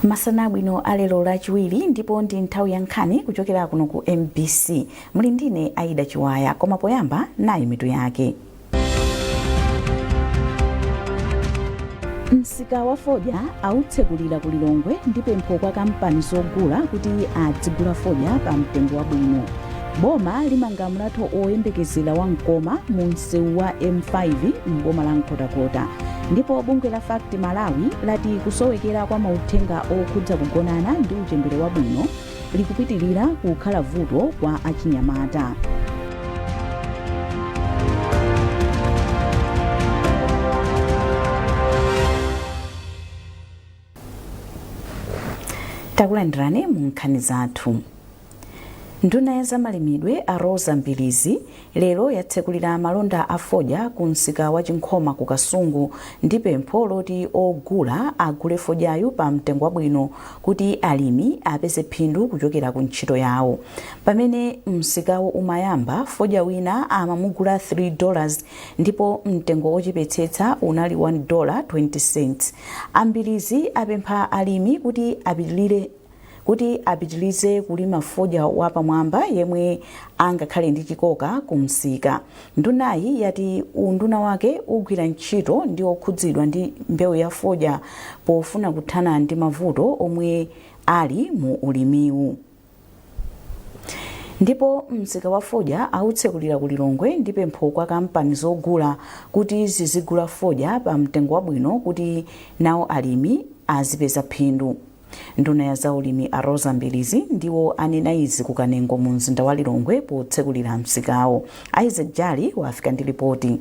Masana abwino alero Lachiwiri, ndipo ndi nthawi ya nkhani kuchokera kuno ku MBC. Muli ndine Aida Chiwaya, koma poyamba nayi mitu yake. Msika wa fodya autsekulira ku Lilongwe ndi pempho kwa kampani zogula kuti adzigula fodya pa mtengo wabwino. Boma limanga mlatho oyembekezera wa mkoma mu msewu wa M5 m'boma la Nkhotakota. Ndipo bungwe la FACT Malawi lati kusowekera kwa mauthenga okhudza kugonana ndi uchembere wabwino likupitilira kukhala vuto kwa achinyamata. Takulandirani mu nkhani zathu. Nduna ya zamalimidwe a Roza Mbilizi lero yatsekulira malonda a fodya ku msika wa Chinkhoma ku Kasungu ndi pempho loti ogula agule fodyayu pa mtengo wabwino kuti alimi apeze phindu kuchokera ku ntchito yawo. Pamene msikawu umayamba, fodya wina amamugula $3 ndipo mtengo wochepetsetsa unali $1.20. A Mbilizi apempha alimi kuti apitilize kulima fodya wapamwamba yemwe angakhale ndi chikoka ku msika. Ndunayi yati unduna wake ugwira ntchito ndi okhudzidwa ndi mbewu ya fodya pofuna kuthana ndi mavuto omwe ali mu ulimiwu. Ndipo msika wa fodya autsekulira ku Lilongwe ndi pempho kwa kampani zogula kuti zizigula fodya pa mtengo wabwino kuti nawo alimi azipeza phindu. Nduna ya zaulimi a Roza Mbilizi ndiwo anena izi ku Kanengo mu mzinda wa Lilongwe potsekulira msikawo. Isaac Jali wafika ndi lipoti.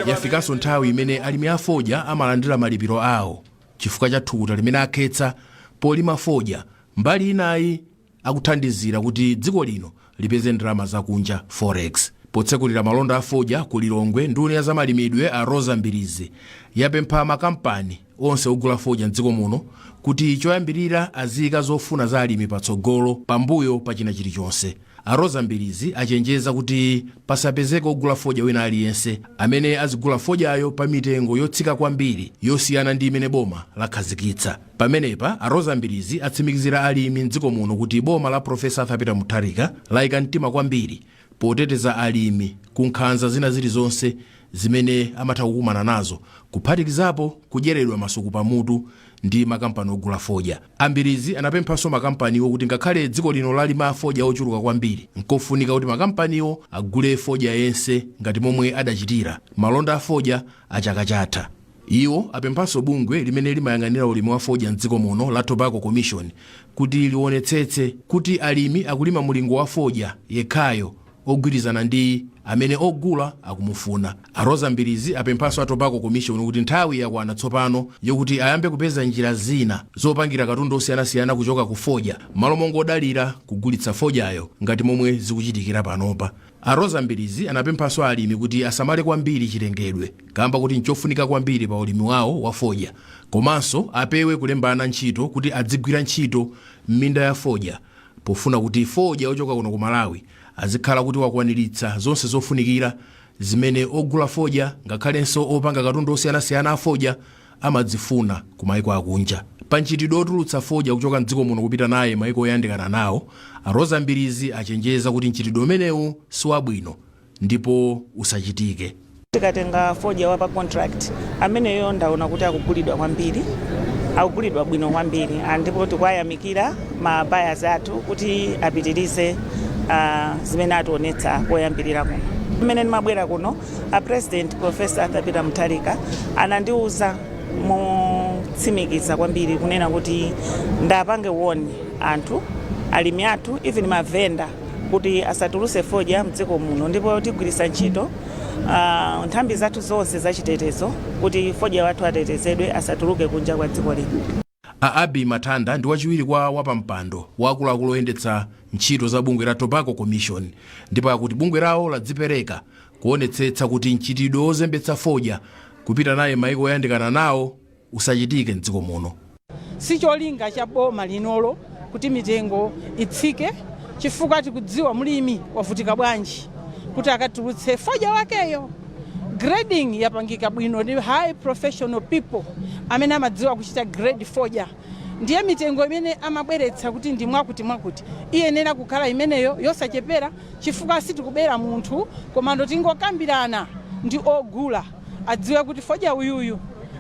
Yafikanso nthawi imene alimi a fodya amalandira malipiro awo chifukwa cha thukuta limene akhetsa polima fodya, mbali inayi akuthandizira kuti dziko lino lipeze ndalama zakunja, forex. Potsekulira malonda a fodya ku Lilongwe, nduna ya zamalimidwe a Roza Mbilizi yapempha makampani onse ogula fodya mdziko muno kuti choyambirira aziyika zofuna za alimi patsogolo pambuyo pa china chilichonse. A Roza Mbilizi achenjeza kuti pasapezeke ogula fodya wina aliyense amene azigula fodyayo pa mitengo yotsika kwambiri yosiyana ndi imene boma lakhazikitsa. Pamenepa, a Roza Mbilizi atsimikizira alimi mdziko muno kuti boma la Prof. Arthur Peter Mutharika layika mtima kwambiri poteteza alimi ku nkhanza zina zilizonse zimene amatha kukumana nazo kuphatikizapo kudyeredwa masuku pamutu ndi makampani ogula fodya. A Mbilizi anapemphanso makampaniwo kuti ngakhale dziko lino lalima fodya ochuluka kwambiri, nkofunika kuti makampaniwo agule fodya yense ngati momwe adachitira malonda a fodya a chaka chatha. Iwo apemphanso bungwe limene limayang'anira ulimi wa fodya m'dziko muno la Tobacco Commission kuti liwonetsetse kuti alimi akulima mulingo wa fodya yekhayo ogwirizana ndi amene ogula akumufuna. A Roza Mbilizi apemphanso a Tobacco Commission kuti nthawi yakwana tsopano yokuti ayambe kupeza njira zina zopangira katundu osiyanasiyana kuchoka ku fodya m'malo mongodalira kugulitsa fodyayo ngati momwe zikuchitikira panopa. A Roza Mbilizi anapemphanso alimi kuti asamale kwambiri chilengedwe kamba kuti nchofunika kwambiri pa ulimi wawo wa fodya komanso apewe kulembana ntchito kuti adzigwira ntchito m'minda ya fodya pofuna kuti fodya ochoka kuno ku Malawi azikhala kuti wakwaniritsa zonse zofunikira zimene ogula fodya ngakhalenso opanga katundu osiyanasiyana a fodya amadzifuna ku maiko akunja. Pa mchitidwe otulutsa fodya kuchoka mdziko muno kupita naye maiko oyandikana nawo, a Roza Mbilizi achenjeza kuti mchitidwe umenewu siwabwino ndipo usachitike. Tikatenga fodya wa pa contract ameneyo, ndaona kuti akugulidwa kwambiri, akugulidwa bwino kwambiri, ndipo tikuwayamikira ma buyers athu kuti apitirize zimene ationetsa koyambirira kuno. Mmene ndimabwera kuno, a President Professor Arthur Peter Mutharika anandiuza motsimikiza kwambiri kunena kuti ndapange warn anthu, alimi athu, even mavenda, kuti asatuluse fodya mdziko muno, ndipo tigwiritsa ntchito nthambi zathu zonse zachitetezo kuti fodya wathu atetezedwe, asatuluke kunja kwa dziko lino. A Abi Matanda ndi wachiwiri kwa wapampando wa akuluakulu oyendetsa ntchito za bungwe la Tobacco Commission, ndipo akuti bungwe lawo ladzipereka kuonetsetsa kuti mchitidwe wozembetsa fodya kupita naye maiko oyandikana nawo usachitike mdziko muno. Si cholinga cha boma linolo kuti mitengo itsike, chifukwa tikudziwa mlimi wavutika bwanji kuti akatulutse fodya wakeyo. Grading yapangika bwino ndi high professional people amene amadziwa kuchita grade fodya. Ndiye mitengo imene amabweretsa kuti ndi mwakuti mwakuti iyenera kukhala imeneyo, yosachepera, chifukwa sitikubera munthu, komando tingokambirana ndi ogula adziwe kuti fodya uyuyu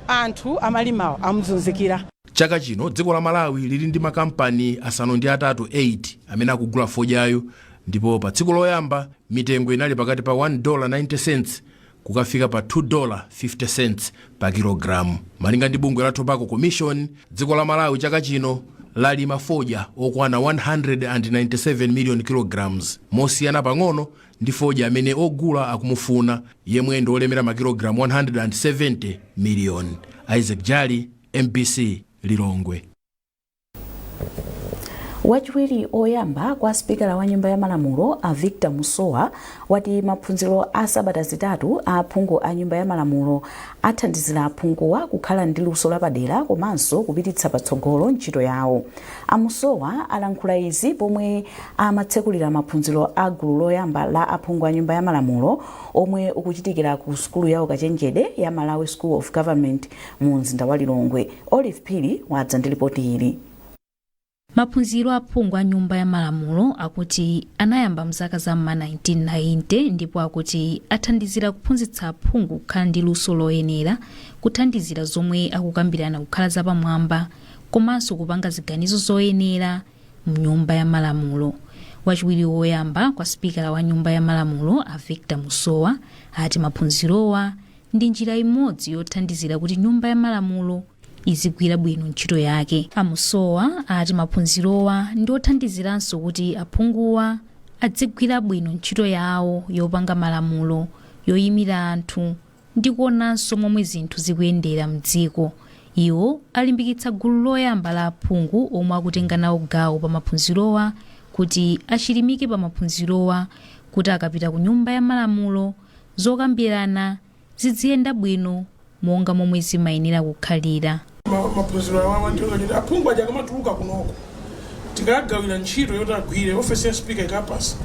anthu amalimawo amuzunzikira. Chaka chino dziko la Malawi lili ndi makampani 8 8 amene akugula fodyayo, ndipo pa tsiku loyamba mitengo inali pakati pa $1.90 kukafika pa $2.50 pa kilogramu. Malinga ndi bungwe la Tobacco Commission, dziko la Malawi chaka chino lalima fodya okwana 197 million kilograms, mosiyana pang'ono ndi fodya amene ogula akumufuna, yemwe ndi olemera makilogalamu 170 million. Isaac Jali, MBC, Lilongwe. Wachiwiri oyamba kwa sipikala wa Nyumba ya Malamulo a Victor Musowa wati maphunziro a sabata 3 a aphungu a Nyumba ya Malamulo athandizira aphunguwa kukhala ndi luso lapadera komanso kupititsa patsogolo ntchito yawo. Amusowa alankhula izi pomwe amatsekulira maphunziro a gulu loyamba la aphungu a Nyumba ya Malamulo omwe ukuchitikira ku sukulu ya ukachenjede ya Malawi School of Government mu mzinda wa Lilongwe. Olive Phiri wadza ndi ripoti ili. Maphunziro aphungu a Nyumba ya Malamulo akuti anayamba mzaka za ma 1990 ndipo akuti athandizira kuphunzitsa aphungu kukhala ndi luso loyenera, kuthandizira zomwe akukambirana kukhala zapamwamba komanso kupanga ziganizo zoyenera mnyumba ya Malamulo. Wachiwiri woyamba kwa sipikala wa Nyumba ya Malamulo a Victor Musowa ati maphunzirowa ndi njira imodzi yothandizira kuti Nyumba ya Malamulo izigwira bwino ntchito yake. Amusowa ati maphunzirowa ndi othandiziranso kuti aphunguwa adzigwira bwino ntchito yawo yopanga malamulo, yoyimira anthu ndi kuonanso momwe zinthu zikuyendera mdziko. Iwo alimbikitsa gulu loyamba la aphungu omwe akutenga nawo gawo pa maphunzirowa kuti achilimike pa maphunzirowa kuti akapita ku Nyumba ya Malamulo zokambirana ziziyenda bwino monga momwe zimayenera kukhalira. Maphunziro awawa ndioti aphungu aja akamatuluka kunoko, tikagawira ntchito yoti agwire, ofesi ya speaker ikapasa,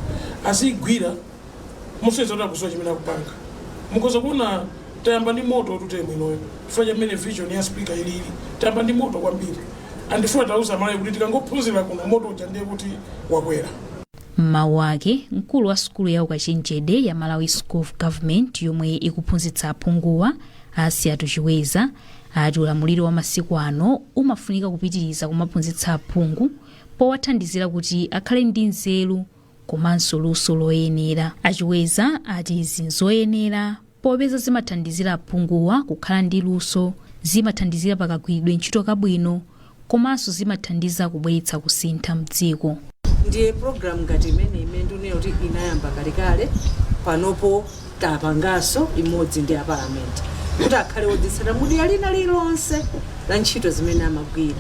aziyigwira mosonyeza kuti akudziwa chimene akupanga. Mukhoza kuona tayamba ndi moto tutemu inoyo chifukwa chamene vision ya speaker ilili. Tayamba ndi moto kwambiri, andifuna tauza Malawi kuti tikangophunzira kuno, moto uja ndiye kuti wakwera. Mmawu ake, mkulu wa sukulu ya ukachenjede ya Malawi School of Government yomwe ikuphunzitsa aphunguwa, Asiatu Chiweza, ati ulamuliro wa masiku ano umafunika kupitiriza kumaphunzitsa aphungu powathandizira kuti akhale ndi nzeru komanso luso loyenera. Achiweza ati izi nzoyenera popeza zimathandizira aphunguwa kukhala ndi luso, zimathandizira pakagwiridwe ntchito kabwino komanso zimathandiza kubweretsa kusintha mdziko. Ndiye program ngati imene ndikunena kuti inayamba kalekale, panopo tapanganso imodzi ndi aparamenti kuti akhale odzitsata mudera lina lililonse la ntchito zimene amagwira.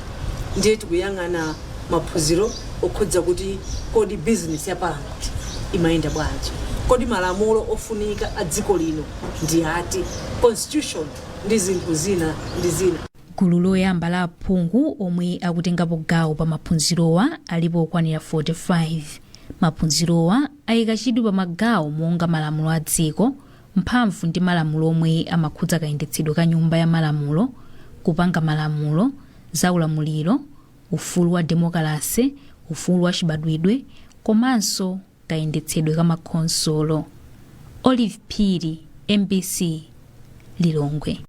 Ndiye tikuyang'ana maphunziro okhudza kuti kodi business ya parliament imayenda bwanji, kodi malamulo ofunika a dziko lino ndi ati, constitution ndi zinthu zina ndi zina. Gulu loyamba la aphungu omwe akutengapo gawo pa maphunzirowa alipo okwanira 45. Maphunzirowa ayika chidwi pa magawo monga malamulo a dziko, mphamvu ndi malamulo omwe amakhudza kayendetsedwe ka Nyumba ya Malamulo, kupanga malamulo, za ulamuliro, ufulu wa demokalase, ufulu wa chibadwidwe komanso kayendetsedwe ka makhonsolo. Olive Phiri, MBC, Lilongwe.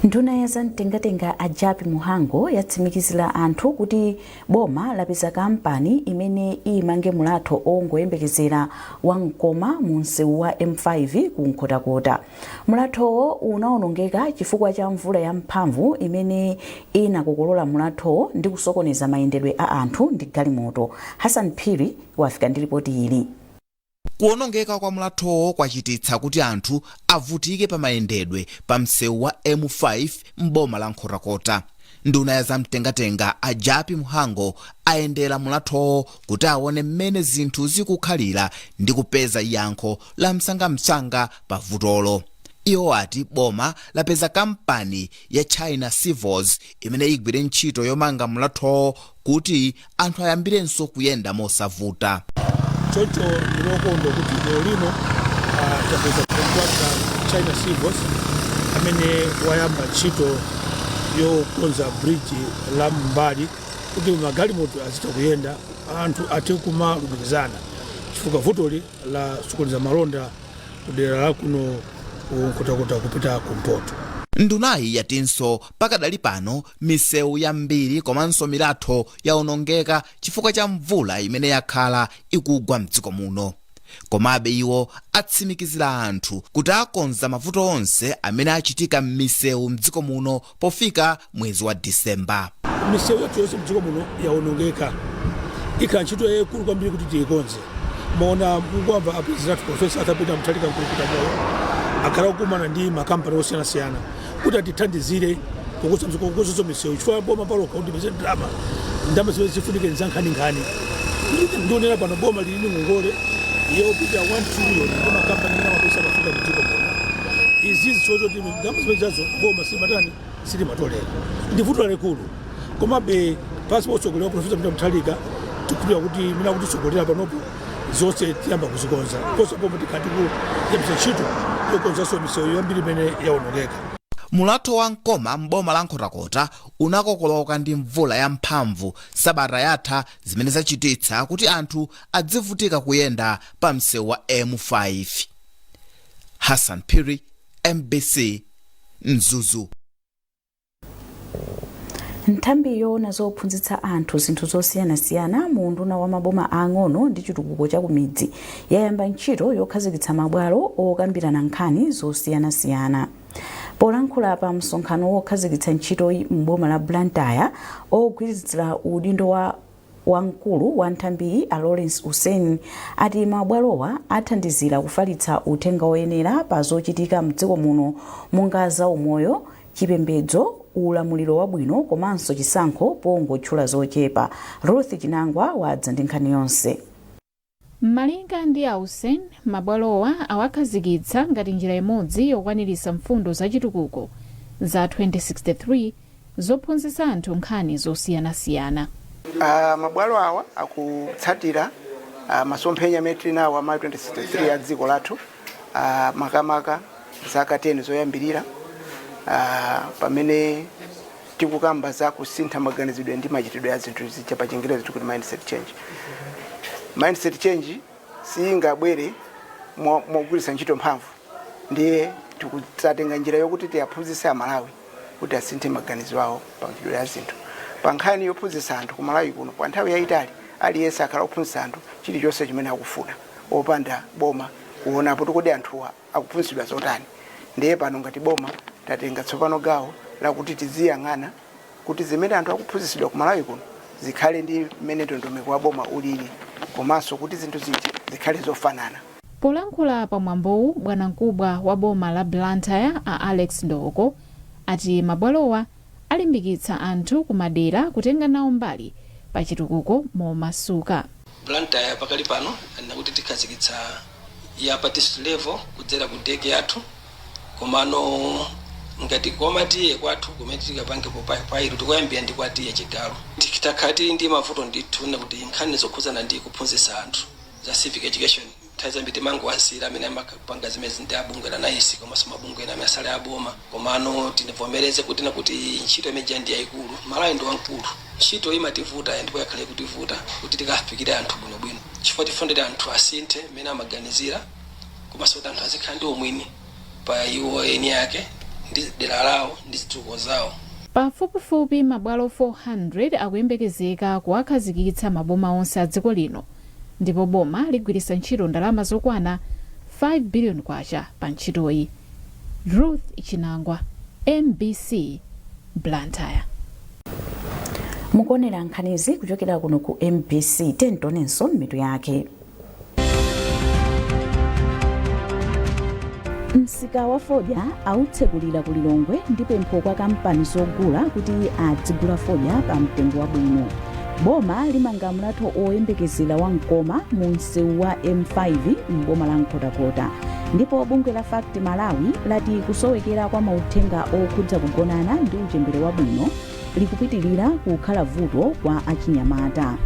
Nduna ya zamtengatenga a Jappie Mhango yatsimikizira anthu kuti boma lapeza kampani imene imange mulatho ongoyembekezera wa Mkoma mu msewu wa M5 ku Nkhotakota. Mulathowo unawonongeka chifukwa cha mvula yamphamvu imene inakokolola mulathowo ndi kusokoneza mayendedwe a anthu ndi galimoto. Hassan Phiri wafika ndi ripoti ili. Kuwonongeka kwa mulathowo kwachititsa kuti anthu avutike pa mayendedwe pa msewu wa M5 m'boma la Nkhotakota. Nduna ya zamtengatenga a Jappie Mhango ayendera mulathowo kuti aone mmene zinthu zikukhalira ndi kupeza yankho la msangamsanga pa vutolo. Iwo ati boma lapeza kampani ya China Civils imene igwire ntchito yomanga mulathowo kuti anthu ayambirenso kuyenda mosavuta. Choncho ndinokondwa kuti lero lino Tapeza contractor, China Civils, amene wayamba ntchito yokonza bridge la mbali kuti magalimoto azitha kuyenda, anthu athe kumalumikizana, chifukwa vutoli la sokoneza malonda kudera la kuno kuNkhotakota kupita kumpoto. Ndunayi yatinso pakadali pano misewu yambiri komanso milatho yaonongeka chifukwa cha mvula imene yakhala ikugwa mdziko muno. Komabe iwo atsimikizira anthu kuti akonza mavuto onse amene achitika m'misewu mdziko muno pofika mwezi wa Disemba. Misewu yathu yonse mdziko muno yaonongeka. Ikhala ntchito yayikulu kwambiri kuti tiyikonze. Mona mukwamva apresident athu, Professor Arthur Peter Mutharika Mkulukuta Moyo, akhala kukumana ndi makampani osiyanasiyana kuti atithandizire kukonzanso misewu, chifukwa boma palokha kuti peze ndalama zimene zifunike nzankhaninkhani. Ndionera pano boma lili ndi ngongole yopita 1 trillion ndi makampani amene amabwesa mafuta mdziko muno. Izizi choti ndalama zimene zazo boma silimatani, silimatolera, ndi vuto lalikulu. Komabe pansi pa utsogoleri wa Professor Peter Mutharika, tikukhulupirira kuti mina kutitsogolera panopo, zonse tiyamba kuzikonza konse pomwe tikhati kuyambisa ntchito yokonzanso misewu yambiri imene yaonongeka. Mulatho wa Mkoma m'boma la Nkhotakota unakokoloka ndi mvula yamphamvu sabata yatha, zimene zachititsa kuti anthu adzivutika kuyenda pa msewu wa M5. Hassan Phiri, MBC, Mzuzu. Nthambi yoona zophunzitsa anthu zinthu zosiyanasiyana mu unduna wa maboma ang'ono ndi chitukuko cha kumidzi yayamba ntchito yokhazikitsa mabwalo okambirana nkhani zosiyanasiyana. Polankhula pa msonkhano wokhazikitsa ntchitoyi m'boma la Blantyre, ogwirizira udindo wa wamkulu wa nthambiyi, a Lawrence Hussein, ati mabwalowa athandizira kufalitsa uthenga woyenera pa zochitika mdziko muno monga zaumoyo, chipembedzo, ulamuliro wabwino komanso chisankho, pongotchula zochepa. Ruth Chinangwa wadza ndi nkhani yonse. Malinga ndi a Hussein, mabwalowa awakhazikitsa ngati njira imodzi yokwaniritsa mfundo zachitukuko za 2063 zophunzitsa anthu nkhani zosiyanasiyana. Mabwalo awa akutsatira masomphenya amene tili nawo ama 2063 a dziko lathu, makamaka zaka 10 zoyambirira, pamene tikukamba za kusintha maganizidwe ndi machitidwe a zinthu zija, pa Chingerezi tikuti mindset change. Mindset change singabwere mogwiritsa ntchito mphamvu, ndiye tikutatenga njira yokuti tiyaphunzitse Amalawi kuti asinthe maganizo awo pa machitidwe a zinthu. Pa nkhani yophunzitsa anthu ku Malawi kuno, kwa nthawi yayitali aliyense akhala kuphunzitsa anthu chilichonse chimene akufuna, opanda boma kuonapo kuti anthuwa akuphunzitsidwa zotani. Ndiye pano ngati boma tatenga tsopano gawo lakuti tiziyang'ana kuti zimene anthu akuphunzitsidwa ku Malawi kuno zikhale ndi mmene ndondomeko wa boma ulili, komanso kuti zinthu zija zikhale zofanana. Polankhula pamwambowu, bwanamkubwa wa boma la Blantyre, a Alex Ndoko, ati mabwalowa alimbikitsa anthu kumadera kutenga nawo mbali pa chitukuko momasuka. Blantyre pakali pano nakuti tikhazikitsa ya pa district level kudzera ku DEC yathu, komano ngati komatiye kwathu kumene tikapangepo pilot tikuyambira ndi kwatiye Chigalu. Takhala tili ndi mavuto ndithu nakuti nkhani zokhuzana ndi kuphunzitsa anthu za civic education, nthawi zambiri timangowasiyira amene amapanga zimezi ndi abungwe la NICE komanso mabungwe ena amene asali aboma. Komano tinivomereze kuti nakuti ntchito imene ndi yayikulu, Malawi ndi wamkulu, ntchito imativuta ndipo yakhale kutivuta kuti tikafikire anthu bwinobwino, chifukwa tifunire anthu asinthe mmene amaganizira, komanso kuti anthu azikhala ndi umwini pa iwo eni ake ndi dera lawo ndi zitukuko zawo. Pafupifupi mabwalo 400 akuyembekezeka kuwakhazikitsa maboma onse a dziko lino, ndipo boma ligwiritsa ntchito ndalama zokwana 5 billion kwacha pa ntchitoyi. Ruth Chinangwa, MBC, Blantyre. Mukuonera nkhanizi kuchokera kuno ku MBC. Tentonenso mitu yake. Msika wa fodya autsekulira ku Lilongwe ndi pempho kwa kampani zogula kuti adzigula fodya pa mtengo wabwino. Boma limanga mulatho oyembekezera wa Mkoma mu msewu wa M5 m'boma la Nkhotakota. Ndipo bungwe la FACT Malawi lati kusowekera kwa mauthenga okhudza kugonana ndi uchembere wabwino likupitilira kukhala vuto kwa achinyamata.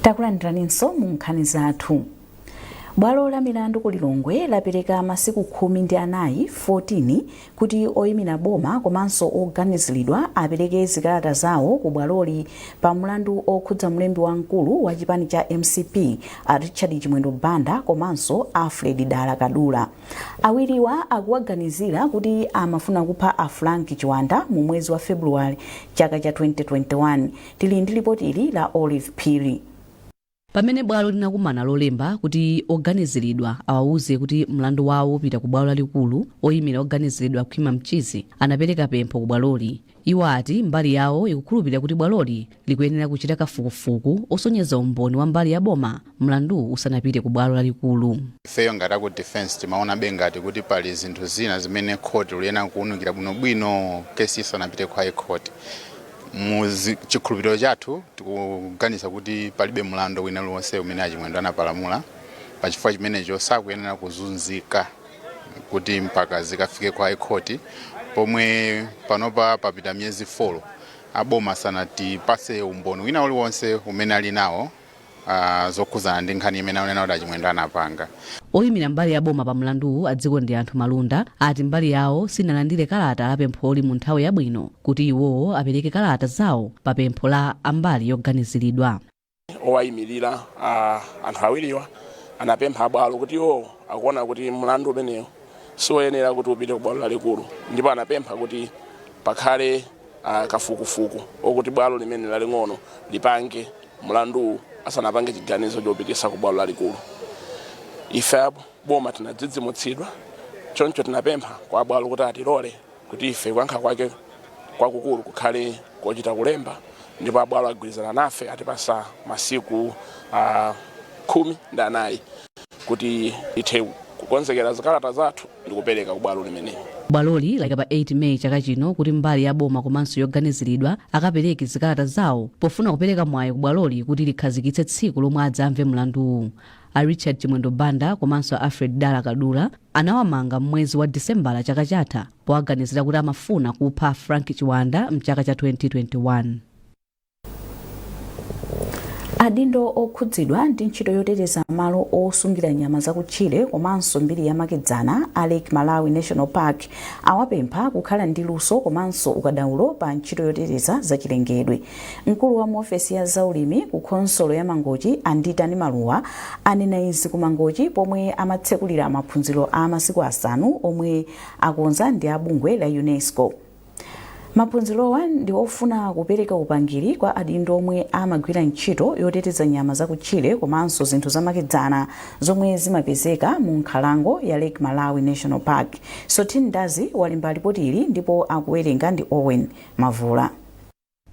Takulandiraninso mu nkhani zathu. Bwalo la milandu ku Lilongwe lapereka masiku 14, 14, kuti oyimira boma komanso oganiziridwa apereke zikalata zawo ku bwaloli pa mlandu okhudza mlembi wamkulu wa chipani cha MCP, a Richard Chimwendo Banda, komanso Alfred Dala Kadula. Awiriwa akuwaganizira kuti amafuna kupha a Frank Chiwanda mu mwezi wa Februwale chaka cha 2021. Tili ndi lipoti ili la Olive Phiri. Pamene bwalo linakumana Lolemba kuti oganiziridwa awauze kuti mlandu wawo upita ku bwalo lalikulu, oyimira oganiziridwa Khwima Mchizi anapereka pempho ku bwaloli. Iwo ati mbali yawo ikukhulupirira kuti bwaloli likuyenera kuchita kafukufuku osonyeza umboni wa mbali ya boma mlandu usanapite ku bwalo lalikulu. Ifeyo ngati aku defense timaonabe ngati kuti pali zinthu zina zimene khoti liyenera kuwunikira bwinobwino kesi isanapite ku high court. Mu chikhulupiriro chathu tikuganiza kuti palibe mlandu wina uliwonse umene Achimwendo anapalamula. Pachifukwa chimenecho sakuyenera kuzunzika kuti mpaka zikafike ku high court, pomwe panopa papita miyezi 4 aboma sanatipase umboni wina uliwonse umene ali nawo zokhuzana ndi nkhani imene akunena kuti Achimwendo anapanga. Oyimira mbali ya boma pa mlanduwu, a Dzikondianthu Malunda, ati mbali yawo sinalandire kalata la pempholi mu nthawi yabwino kuti iwowo apereke kalata zawo pa pempho la ambali yoganiziridwa. Owayimirira anthu awiriwa anapempha abwalo kuti iwo akuona kuti mlandu umenewu siwoyenera kuti upite ku bwalo lalikulu, ndipo anapempha kuti pakhale kafukufuku okuti bwalo limene laling'ono lipange mlanduwu asanapange chiganizo chopitisa ku bwalo lalikulu. Ife boma tinadzidzimutsidwa, choncho tinapempha kwa bwalo kuti atilole kuti ife kuyankha kwake kwakukulu kukhale kochita kulemba, ndipo abwalo agwirizana nafe, atipasa masiku 14 kuti ithe kukonzekera zikalata zathu ndi kupereka ku bwalo limeneli. Bwaloli layika pa 8 Meyi chaka chino kuti mbali ya boma komanso yoganiziridwa akapereke zikalata zawo, pofuna kupereka mwayi ku bwaloli kuti likhazikitse tsiku lomwe adzamve mlanduwu. A Richard Chimwendo Banda komanso Alfred Dala Kadula anawamanga m'mwezi wa Disembala chaka chatha powaganizira kuti amafuna kupha Frank Chiwanda mchaka cha 2021. Adindo okhudzidwa ndi ntchito yoteteza malo osungira nyama zakutchire komanso mbiri yamakedzana a Lake Malawi National Park awapempha kukhala ndi luso komanso ukadaulo pa ntchito yoteteza zachilengedwe. Mkulu wa muofesi ya zaulimi ku khonsolo ya Mangochi, Anditani Maluwa, anena izi ku Mangochi pomwe amatsekulira maphunziro a masiku 5 omwe akonza ndi abungwe la UNESCO. Maphunzirowa ndi ofuna kupereka upangiri kwa adindo omwe amagwira ntchito yoteteza nyama zakutchire komanso zinthu zamakedzana zomwe zimapezeka mu nkhalango ya Lake Malawi National Park. Sotin Ndazi walemba ripoti ili ndipo akuwerenga ndi Owen Mavula.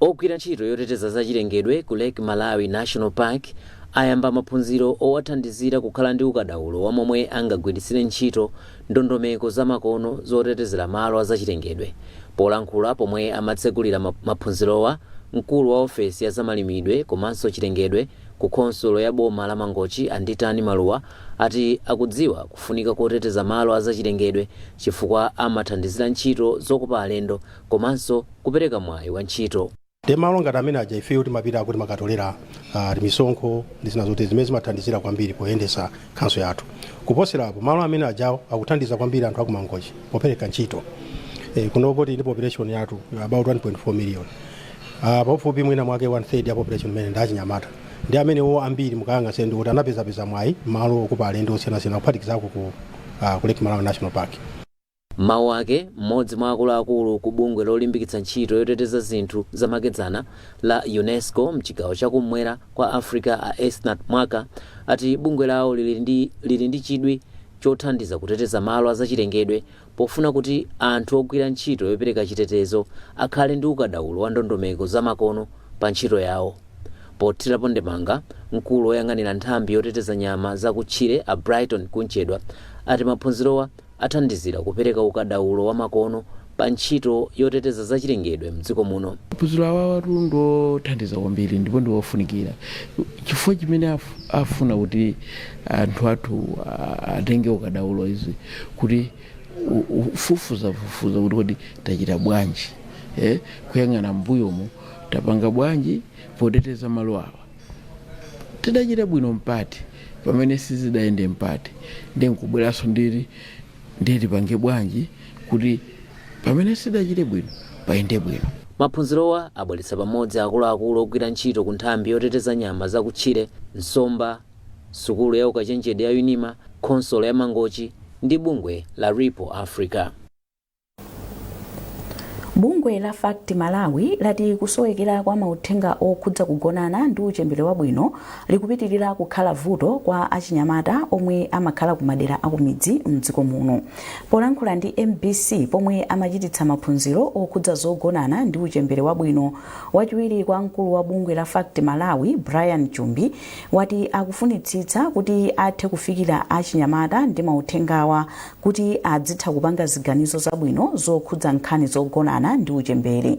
Ogwira ntchito yoteteza zachilengedwe ku Lake Malawi National Park ayamba maphunziro owathandizira kukhala ndi ukadaulo wa momwe angagwiritsire ntchito ndondomeko zamakono zotetezera malo azachilengedwe. Polankhula pomwe amatsegulira maphunzirowa, mkulu wa ofesi ya zamalimidwe komanso chilengedwe ku khonsolo ya boma la Mangochi, Anditani Maluwa, ati akudziwa kufunika koteteza malo azachilengedwe chifukwa amathandizira ntchito zokopa alendo komanso kupereka mwayi wa ntchito. Ndi malo ngati amene aja ifeyo timapita kuti makatolera misonkho ndi zina zote zimene zimathandizira kwambiri poyendesa council yathu. Kuposerapo, malo amene ajawo akuthandiza kwambiri anthu akuMangochi popereka ntchito. Kunoko tili ndi population yathu about 1.4 million, pafupifupi mwina mwake one third ya population imene ndi achinyamata, ndi amenewo ambiri mukayang'anse ndi kuti anapezapeza mwayi malo okopa alendo osiyanasiyana, kuphatikizako ku Lake Malawi National Park. M'mawu ake, mmodzi mwa akuluakulu ku bungwe lolimbikitsa ntchito yoteteza zinthu zamakedzana la UNESCO mchigawo chakummwera kwa Africa, a Esnat Mwaka, ati bungwe lawo lili ndi chidwi chothandiza kuteteza malo azachilengedwe pofuna kuti anthu ogwira ntchito yopereka chitetezo akhale ndi ukadaulo wa ndondomeko zamakono pa ntchito yawo. Pothirapo ndemanga, mkulu woyang'anira nthambi yoteteza nyama zakutchire, a Brighton Kunchedwa, ati maphunzirowa athandizira kupereka ukadaulo wa makono pa ntchito yoteteza zachilengedwe mdziko muno. Maphunziro awawatu ndothandiza kwambiri ndipo ndiwofunikira, chifukwa chimene afuna kuti anthu athu atenge ukadaulo izi kuti ufufuzafufuza kuti kodi tachita bwanji, kuyang'ana mbuyomu tapanga bwanji poteteza malo awa. Tidachita bwino mpati, pamene sizidayende mpati? Ndi nkubweranso nditi ndiye tipange bwanji kuti pamene sidachite bwino payende bwino? Maphunzirowa abweretsa pamodzi akuluakulu ogwira ntchito ku nthambi yoteteza nyama zakutchire, nsomba, sukulu ya ukachenjede ya UNIMA, khonsolo ya Mangochi ndi bungwe la Ripple Africa. Bungwe la FACT Malawi lati kusowekera kwa mauthenga okhudza kugonana ndi uchembere wabwino likupitirira kukhala vuto kwa achinyamata omwe amakhala ku madera akumidzi mdziko muno. Polankhula ndi MBC pomwe amachititsa maphunziro okhudza zogonana ndi uchembere wabwino, wachiwiri kwa mkulu wa bungwe la FACT Malawi, Brian Chumbi, wati akufunitsitsa kuti athe kufikira achinyamata ndi mauthengawa kuti adzitha kupanga ziganizo zabwino zokhudza nkhani zogonana ndi uchembere.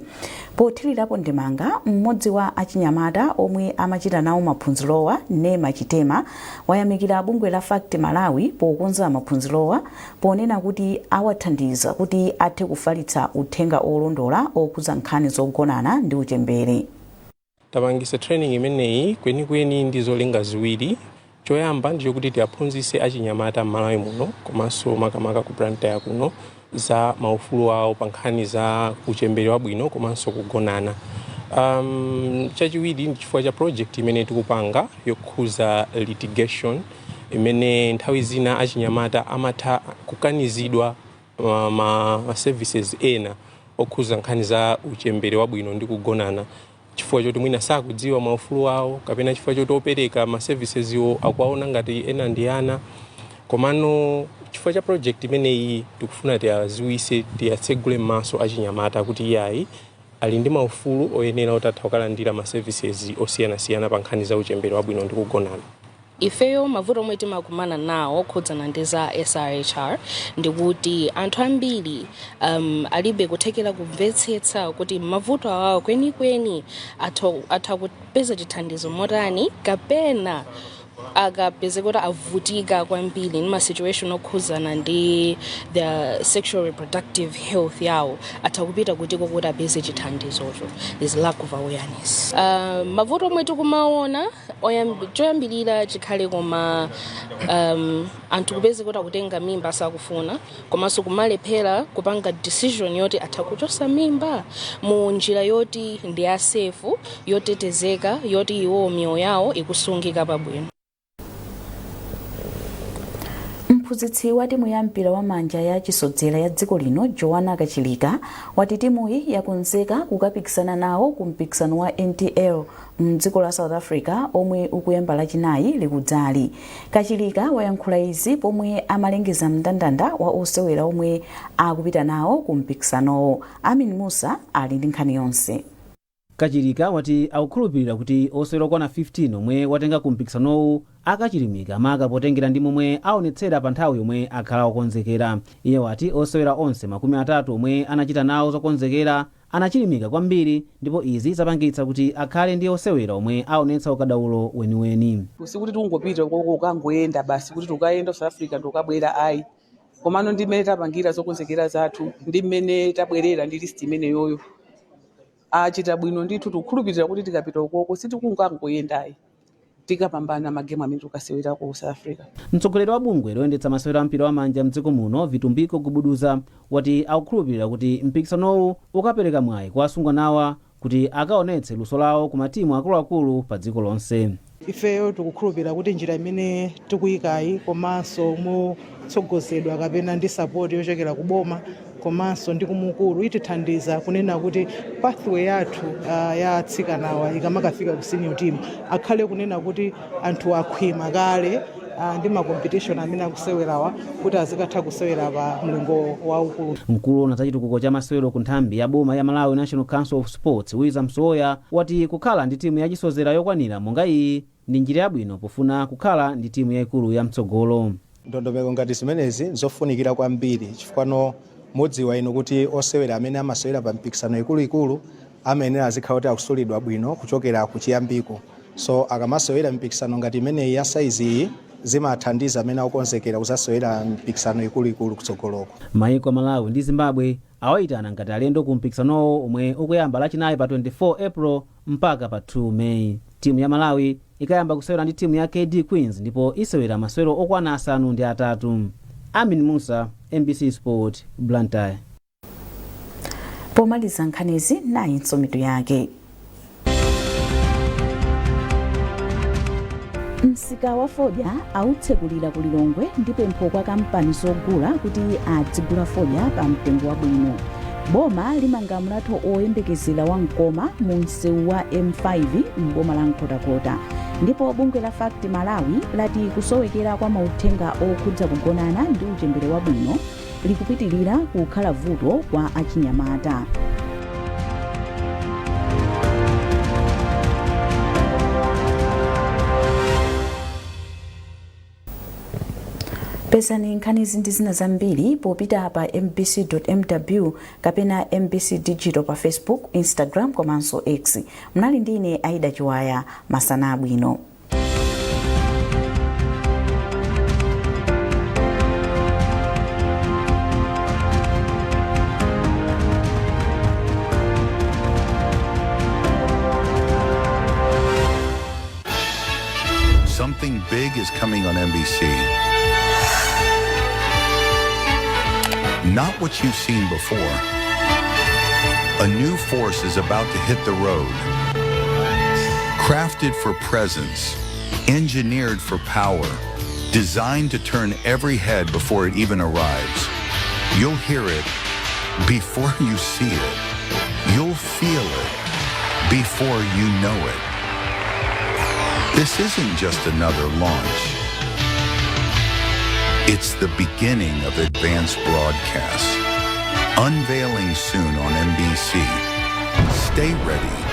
Pothirirapo ndemanga, mmodzi wa achinyamata omwe amachita nawo maphunzirowa, Nema Chitema, wayamikira bungwe la FACT Malawi pokonza maphunzirowa, ponena kuti awathandiza kuti athe kufalitsa uthenga olondola okhudza nkhani zogonana ndi uchembere. Tapangisa training imeneyi kwenikweni ndi zolinga ziwiri. Choyamba ndicho kuti tiaphunzitse achinyamata m'Malawi muno, komanso makamaka ku Blantyre kuno, za maufulu awo pa nkhani za uchembere wabwino komanso kugonana. Chachiwiri ndi chifukwa cha project imene tikupanga yokhuza litigation, imene nthawi zina achinyamata amatha kukanizidwa ma services ena okhuza nkhani za uchembere wabwino ndi kugonana chifukwa choti mwina sakudziwa maufulu awo, kapena chifukwa choti opereka ma services iwo akuwaona ngati ena ndi ana. Komano chifukwa cha project imeneyi tikufuna tiyaziwise, tiyatsegule m'maso achinyamata kuti iyayi, ali ndi maufulu oyenera kuti atha kukalandira ma services osiyanasiyana pa nkhani za uchembere wabwino ndi kugonana. Ifeyo mavuto omwe timakumana nawo okhudzana ndi za SRHR ndikuti anthu ambiri alibe kuthekera kumvetsetsa kuti mavuto awawo kwenikweni atha kupeza chithandizo motani, kapena akapeze kuti avutika kwambiri ndi ma situation okhudzana ndi the sexual reproductive health yawo, atha kupita kutiko kuti apeze chithandizocho. Is lack of awareness. Mavuto omwe tikumaona, choyambirira chikhale koma anthu kupeze kuti akutenga mimba asakufuna, komanso kumalephera kupanga decision yoti atha kuchosa mimba mu njira yoti ndi ya safe, yotetezeka, yoti iwo miyoyo yawo ikusungika pabwino. Mphunzitsi wa timu ya mpira wa manja ya chisodzera ya dziko lino, Joanna Kachilika, wati timuyi yakonzeka kukapikisana nawo ku mpikisano wa NTL mdziko la South Africa omwe ukuyamba Lachinayi likudzali. Kachilika wayankhula izi pomwe amalengeza mndandanda wa osewera omwe akupita nawo ku mpikisanowo. Amin Musa ali ndi nkhani yonse. Kachilika wati akukhulupirira kuti osewera okwana 15 omwe watenga ku mpikisanowu akachilimika, maka potengera ndi momwe aonetsera pa nthawi yomwe akhala okonzekera. Iye wati osewera onse 30 omwe anachita nawo zokonzekera anachilimika kwambiri, ndipo izi zapangitsa kuti akhale ndi osewera omwe aonetsa ukadaulo weniweni. Sikuti tikungopita koko ukangoyenda basi, kuti tikayenda South Africa ndikukabwera, ayi. Komano ndi mmene tapangira zokonzekera zathu ndi mmene tabwerera ndi list imeneyoyo, achita bwino ndithu. Tikukhulupirira kuti tikapita ukoko sitikungangoyendayi, tikapambana magemu amene tikasewera ku South Africa. Mtsogoleri wa bungwe loyendetsa masewero a mpira wa manja mdziko muno, Vitumbiko Gubuduza, wati akukhulupirira kuti mpikisanowu ukapereka mwayi kwa asungwanawa kuti akaonetse luso lawo ku matimu akuluakulu pa dziko lonse. Ifeyo tikukhulupirira kuti njira imene tikuyikayi, komanso motsogozedwa kapena ndi support yochokera ku boma komanso ndi kumukuru, itithandiza kunena kuti pathway yathu ya atsikanawa ikamakafika ku senior team akhale kunena kuti anthu akhwima kale ndi ma competition amene akusewerawa, kuti azikatha kusewera pa mlingo waukulu. Mkulu woona za chitukuko cha masewero ku nthambi ya boma ya Malawi National Council of Sports, Wiza Msowoya, wati kukhala ndi timu yachisodzera yokwanira monga iyi ndi njira yabwino pofuna kukhala ndi timu yayikulu ya mtsogolo. Ndondomeko ngati zimenezi nzofunikira kwambiri, chifukwa mudziwa inu kuti osewera amene amasewera pa mpikisano ikuluikulu amayenera azikhala kuti akusulidwa bwino kuchokera kuchiyambiko. So akamasewera mpikisano ngati imeneyi ya saizi iyi, zimathandiza amene akukonzekera kuzasewera mpikisano ikuluikulu kutsogoloko. Maiko a Malawi ndi Zimbabwe awayitana ngati alendo ku mpikisanowo omwe ukuyamba Lachinayi pa 24 April mpaka pa 2 May. Timu ya Malawi ikayamba kusewera ndi timu ya KD Queens ndipo isewera masewero okwana 8. Amin Musa, MBC Sport, Blantyre. Pomaliza nkhanizi, nayinso mitu yake. Msika wa fodya autsekulira ku Lilongwe ndi pempho kwa kampani zogula kuti adzigula fodya pa mtengo wabwino. Boma limanga mlatho oyembekezera wa mkoma mu msewu wa M5 m'boma la Nkhotakota. Ndipo bungwe la FACT Malawi lati kusowekera kwa mauthenga okhudza kugonana ndi uchembere wabwino likupitilira kukhala vuto kwa achinyamata. Pezani nkhanizi ndi zina zambiri popita pa mbc.mw kapena MBC Digital pa Facebook, Instagram komanso X. Mnali ndi ine Aida Chiwaya. Masana abwino. Something big is coming on MBC. Not what you've seen before. A new force is about to hit the road. Crafted for presence, engineered for power, designed to turn every head before it even arrives. You'll hear it before you see it. You'll feel it before you know it. This isn't just another launch. It's the beginning of advanced broadcasts. Unveiling soon on MBC. Stay ready.